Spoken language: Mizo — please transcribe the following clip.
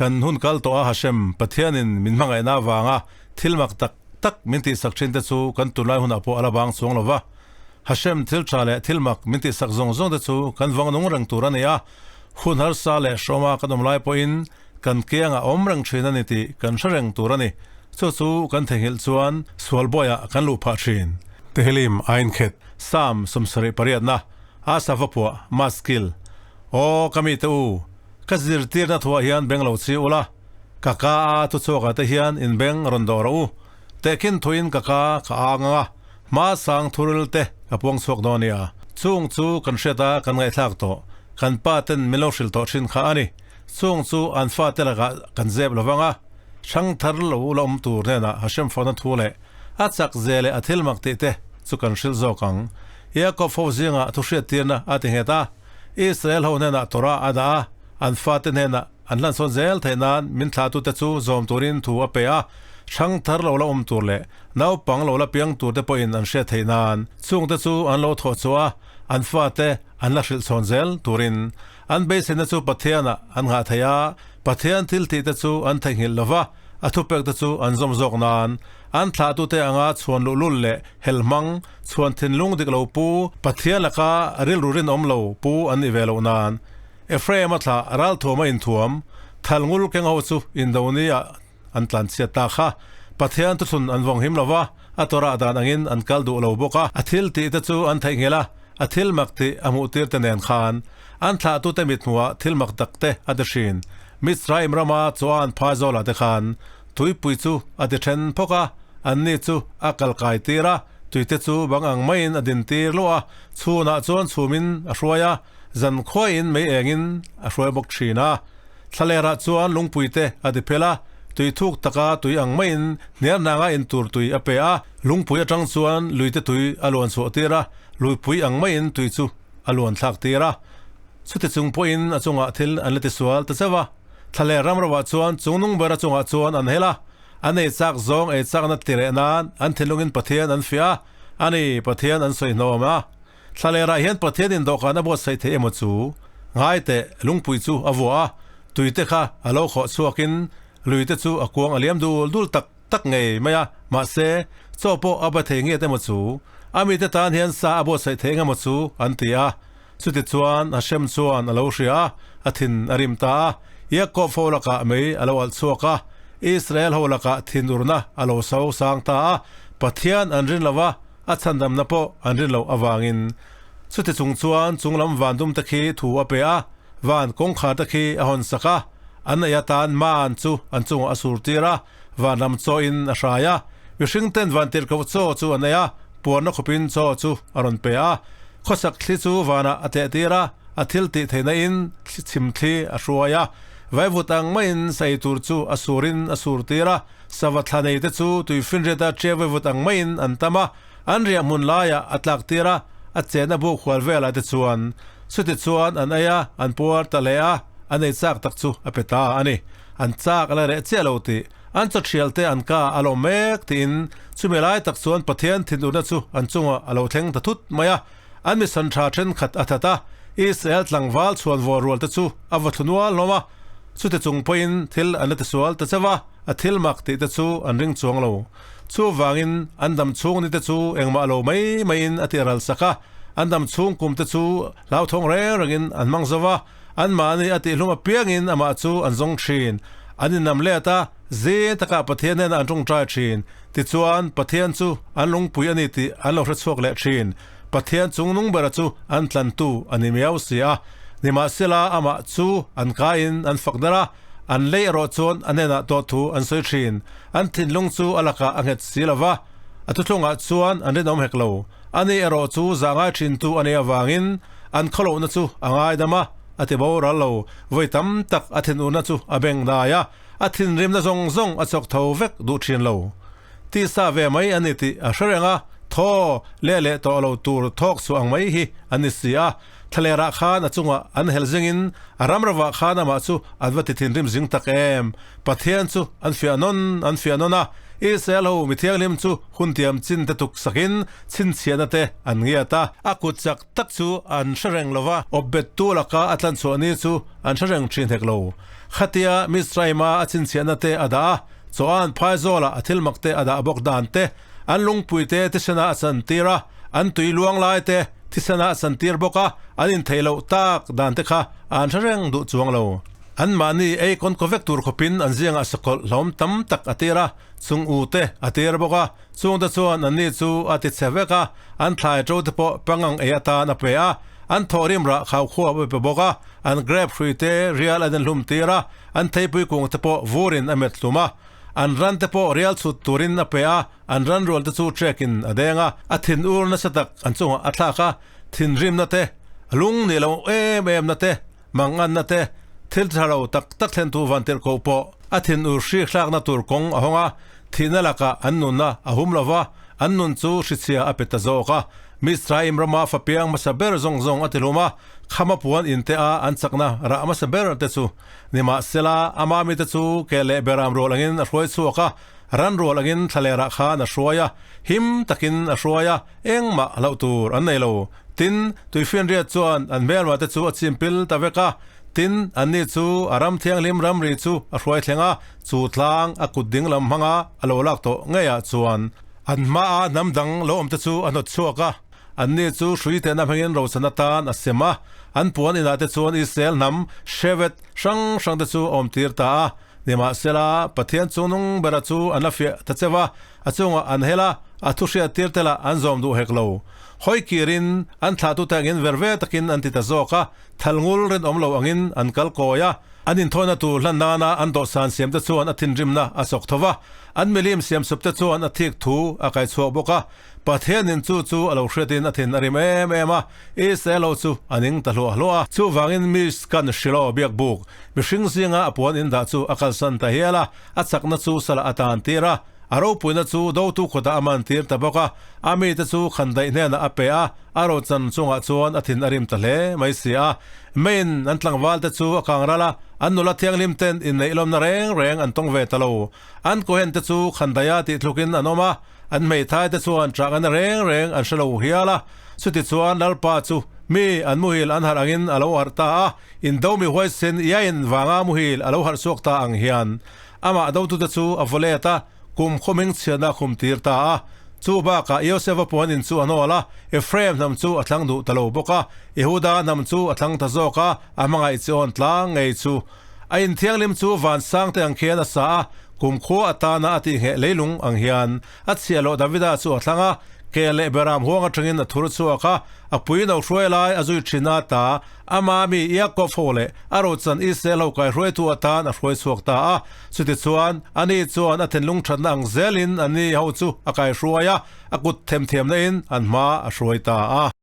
Kan hun kal tawh a Hashem, Pathianin min hmangaihna avanga thil mak tak tak min tihsak thin te chu kan tunlai hunah pawh a la bang chuang lo va. Hashem thil tha leh thil mak min tihsak zawng zawng te chu kan vang nung reng tur a ni a, hun harsa leh hrawma kan awm lai pawhin kan kiangah awm reng thin a ni tih kan hre reng tur a ni. Chu chu kan theihnghilh chuan sual bawiah kan luh phah thin. Tehillim Ainkhet, Psalm 78-na, Asa va puah, Maskil. Aw, ka mite u, ka zirtirna thuah hian beng lo chi ula, ka ka a thuchhuakah te hian in beng rawn dawh rawh u. Tehkhin thuin ka ka ka ang ang a, hma sang thuril te ka puang chhuak dawn nia. Chung chu kan hriat a kan ngaihthlak tawh, kan pa ten min lo hrilh tawh thin kha a ni. Chung chu an fate lakah kan zep lo vang a, hrang thar lo la awm tur hnenah Hashem fawhna thu leh A chak ze leh a thil mak tih te chu kan hrilh zawk ang. Jakob ho zingah thu hriattirna a ti nghet a, Israel ho hnenah Torah a dah a, an fate hnenah an hlansawn zel theih nan min thlahtute chu zawm turin thu a pe a, hrang thar lo la awm tur leh naupang lo la piang tur te pawhin an hriat theih nan chungte chu an lo thawh chhuah a, an fate an la hrilh chhawn zel turin an beiseina chu Pathianah an nghah thei a, Pathian thil tih te chu an theihnghilh lo va. A thupek te chu an zawm zawk nan, an thlahtute anga chhuan luhlul leh helhmang, chhuan thinlung dik lo pu, Pathian laka rilru rinawm lo pu an nih ve loh nan. Ephraim a thlah ralthuam a inthuam, thal ngul keng ho chu Indonia an tlanchhiat ta kha. Pathian thuthlun an vawng him lo va, a Torah dan angin an kal duh lo bawk a. A thil tih te chu an theihnghilh a, a thil mak tih a hmuhtir te nen khan an thlahtute mithmuhah thil mak tak te a ti thin. Mitzrayim rama chuan Phaizawl-ah te khan tuipui chu a ti then phawk a, anni chu a kal kai tir a, tuite chu bang ang maiin a din tir luah a, chhunah chuan chhumin a hruai a, zan khuaiin mei engin a hruai bawk thin a. Thlalerah chuan lungpui te a ti phel a, tui thuk taka tui ang maiin hniarhnanga in tur tui a pe a, lungpui atang chuan luite tui a luan chhuah tir a, luipui ang maiin tui chu a luan thlak tir a. Chuti chung pawhin a chungah thil an la tisual ta chauh a, thla leh ram roah chuan chungnung ber a chungah chuan an hel a, an ei chak zawng ei chakna ti reh nan an thinlungin Pathian an fiah a, a ni, Pathian an sawi hnawm a. Thla leh rah hian Pathianin dawhkan a buatsaih theih emaw chu? Ngai teh, lungpui chu a vuah a, tuite kha a lo khawh chhuakin luite chu a kuang a liam dul dul tak tak ngei mai a, mahse, chaw pawh a ba thei ngiat emaw chu? A mite tan hian sa a buatsaih thei eng emaw chu? an ti a. Chutichuan Hashem chuan a lo hria a, a thin a rim ta a. Jakob ho lakah mei a lo alh chhuak a, Israel ho lakah thinurna a lo so sang ta a. Pathian an rin lo a, a chhandamna pawh an rin loh avangin. Chuti chung chuan chunglam vandum te khi thu a pe a, van kawngkhar te khi a hawn sak a, an ei atan man chu an chungah a sur tir a, vanram chaw in a hrai a. Mihring ten vantirhkoh chaw chu an ei a, puarna khawpin chaw chu a rawn pe a. Khawsak thli chu vanah a tleh tir a, a thil tih theihna in thli chhim thli a hruai a. Vaivut ang maiin sa ei tur chu a surin a sur tir a, sava thla nei te chu tuifinriata ṭia vaivut ang maiin an tam a, an riah hmun laiah a tlak tir a, a chenna buk hual velah te chuan chuti chuan an ei a, an puar ta leh a, an ei chak tak chu a pe ta a ni. An chak a la reh chiah lo tih An chawṭhial te an ka a lawm mek tiin chumi lai tak chuan Pathian thinurna chu an chungah a lo thleng ta thut mai a. An misan tha thenkhat a that a, Israel tlangval chhuan vawr rual te chu a va thlu nual hlawm a. Chute chung pawhin thil an la tisual ta chauh a, a thil mak tih te chu an ring chuang lo. Chuvangin an dam chhung ni te chu engmah lo mai maiin a tih ral sak a, an dam chhung kum te chu hlauthawng reng rengin an hmang zo va. Anmahni a tihhlum apiangin amah chu an zawng thin. An innam let a, zing takah Pathian hnenah an tawngtai thin. Tichuan, Pathian chu an lungpui a ni tih an lo hre chhuak leh thin. Pathian chungnung bera chu an tlantu a ni miau si a. Nimahsela, amah chu an kaiin an fak der a, an lei erawh chuan a hnenah tawh thu an sawi thin. An thinlung chu a lakah a nghet si lo va, a thuthlungah chuan an rinawm hek lo. Ani erawh chu zah ngai thintu a nih avangin an khawlohna chu a ngaidam a, a ti boral lo. Vawi tam tak a thinurna chu a beng dai a, a thinrimna zawng zawng a chawk tho vek duh thin lo. Tisa ve mai a ni tih a hre reng a, thaw leh leh tawh lo tur thawk chhuah ang mai hi a ni si a. Thlalerah khan a chungah an hel zingin a ramravah khan amah chu an va ti thinrim zing tak em. Pathian chu an fiah nawn an fiah nawn a, Israel ho mi thianghlim chu hun tiam chin te tuk sakin chhinchhiahna te an ngiat a. A kut chak tak chu an hre reng lo va, awpbettu laka a tlanchhuah ni chu an hre reng thin hek lo. Khatia Mizraima a chhinchhiahna te a dah a, Chawhan phaizawla a thilmak te a dah bawk dan te, an lungpui te thisena a chantir a, an tui luang lai te thisena a chantir bawk a, an intheih loh tak dan te kha an hre reng duh chuang lo. Anmahni ei kawn kaw vek tur khawpin an ziangah sakawlh hlawm tam tak a tir a, chung u te a tir bawk a, chungte chuan anni chu a ti chhe vek a, an thlai ṭo te pawh pangang ei atan a pe a, an thawhrim rah khau khuap a pe bawk a, an grape hrui te rial an inhlum tir a, an theipui kung te pawh vurin a met hlum a, an ran te pawh rial chhut turin a pe a, an ran rual te chu ṭekin a deng a, a thinur nasa tak an chungah a thlak a, thinrimna te, lung nih loh em em na te, Manganna te, thil tha lo tak tak thlentu vantirhkoh pawh a thinur hrik hlakna tur kawng a hawng a, thihna lakah an nunna a hum lo va, an nun chu hrichhia a pe ta zawk a. Mizraim rama fapiang hmasa ber zawng zawng a ti hlum a, khama puan inte a an chakna rah hmasa ber te chu nimahsela ama mite chu ke leh beram rual angin a hruai chhuak a, ran rual angin thlalerah khan a hruai a, him takin a hruai a, engmah hlauh tur an nei lo. Tin, tuifianriat chuan an hmelma te chu a chim pil ta vek a, tin, anni chu a ram thianghlim ramri chu a hruai thleng a, chu tlang a kut ding lam hmanga a lo lak tawh ngeiah chuan an hmaa hnam dang lo awm te chu a hnawt chhuak a, anni chu hrui tehna hmangin rochan atan a sem a, an puan inah te chuan Israel hnam hrevet hrang hrang te chu a awm tir ta a. Nimahsela, Pathian chungnung bera chu an la fiah ta cheu a, a chungah an hel a, a thu hriat tir te lah an zawm duh hek lo. Hawi kirin an thlahtute angin ver ve takin an ti ta zawk a, thalngul rinawm lo angin an kal kawi a, an inthawina tur hlan nana an dawhsan siamte chuan a thinrimna a sawk tho va, an milim siamsupte chuan a thik thu a kai chhuak bawk a. Pathianin chu chu a lo hriatin a thin a rim em em a, Israel ho chu a ning ta hluah hluah a. Chuvangin Mishkan Shiloh biakbuk mihring zinga a puan indah chu a kalsan ta hial a, a chakna chu salah a tan tir a, a ropuina chu dotu khawtah a man tir ta bawk a, a mite chu khandaih hnenah a pe a, a rochan chungah chuan a thin a rim ta hle mai si a. Main an tlangval te chu a kang ral a, an nula thianghlim ten inneih lawmna reng reng an tawng ve ta lo. An kohen te chu khandaih a tih thlukin an awm a, An hmeithai te chuan chakna reng reng an hre lo hial a, chutichuan Lalpa chu mi an muhil an harh angin a lo harh ta a, indo mi huaisen Iain vanga muhil a lo harh chhuak ta ang hian amah dotute chu a vaw let a, kum khawming chhiatna a khum tir ta a. Chu bakah Josefa puan in chu a hnawl a, Ephraim hnam chu a thlang duh ta lo bawk a, Yehuda hnam chu a thlang ta zawk a, a hmangaih chi awn tlang ngei chu. A inthianghlim chu van sang te ang khian a sa a, kumkhua atana a tihngheh leilung ang hian a chhiah loh Davida chu a thlang a, ke leh beram huang atangin a thur chhuak a, a pui no hruai lai a zui thin a ta, ama mi Iakob ho leh a rochan Israel ho kaihruaitu atan a hruai chhuak ta a. Chutichuan, ani chuan a thinlung thatna ang zelin ani ho chu a kaihruai a, a kut themthiamna in an hma a hruai ta a.